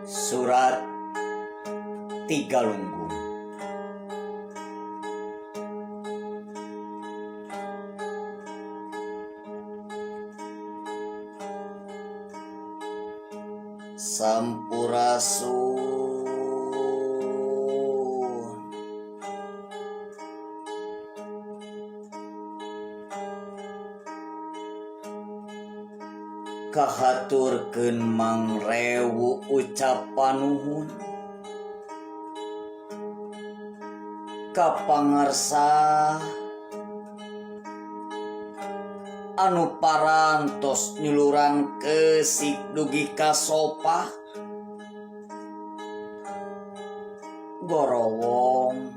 Surat ti Galunggung. Sampurasun. Kahaturkeun mangrewu ucap panuhun ka pangarsa anu parantos nyuluran keusik dugi ka sopah gorowong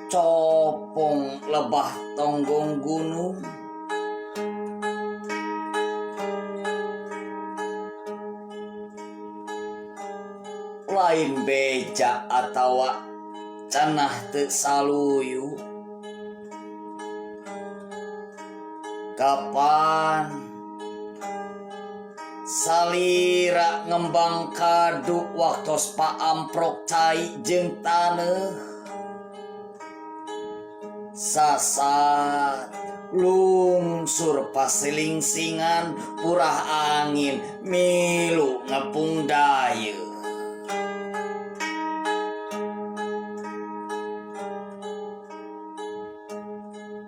copong lebah tonggong gunung lain beja atawa cenah teu saluyu kapan Salira ngembang kadu waktos paamprok cai jeung taneuh. Sasat lungsur pasilingsingan purah angin milu ngepung dayeuh.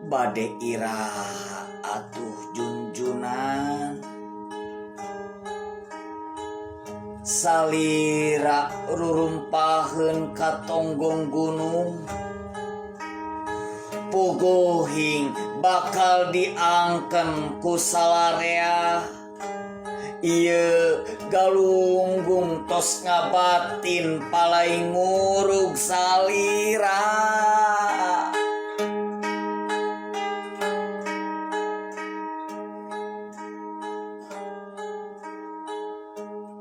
Bade iraha atuh junjunan. Salira rurumpaheun ka tonggong gunung. Puguhing bakal diangken ku salarea. Ieu galunggung tos ngabatin palai ngurug salira.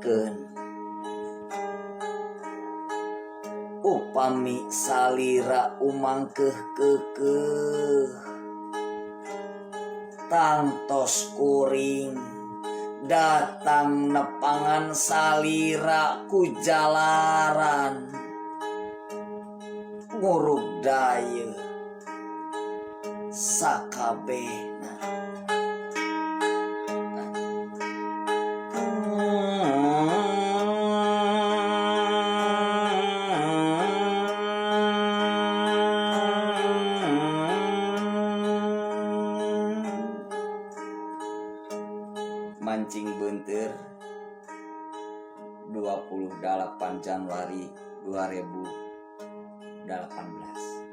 Keun. Upami salira umangkeuh keukeuh tangtos kuring datang nepangan salira ku jalaran ngurug dayeuh sakabehna. Mancing Beunteur 28 Januari 2018.